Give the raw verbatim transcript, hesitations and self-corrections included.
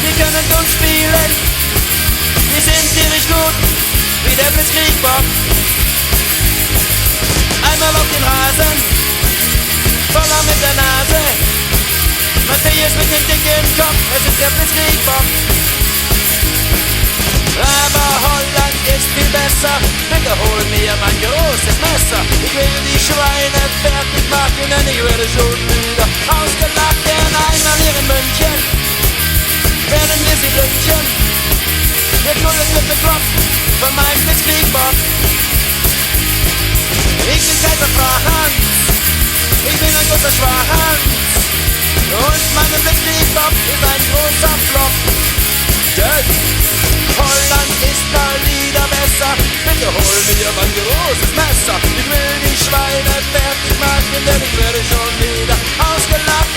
Wir können uns spielen, wir sind tierisch gut, wie der Blitzkrieg Bob. Einmal auf den Rasen, voller mit der Nase. Matthäus mit dem dicken Kopf, es ist der Blitzkrieg Bob. Aber Holland ist viel besser, bitte hol mir mein großes Messer. Ich will die Schweine fertig machen, denn ich werde schon wieder ausgelacht. Denn einmal hier in München werden wir sie lynchen. Der Kulle wird bekloppt von meinem Blitzkrieg Bob. Ich bin Kaiser Franz, ich bin ein großer Schwanz. Und mein Blitzkrieg Bob ist ein großer Flop. Denn Holland ist mal wieder besser. Bitte hol mir mein großes Messer. Ich will die Schweine fertig machen, denn ich werde schon wieder ausgelacht.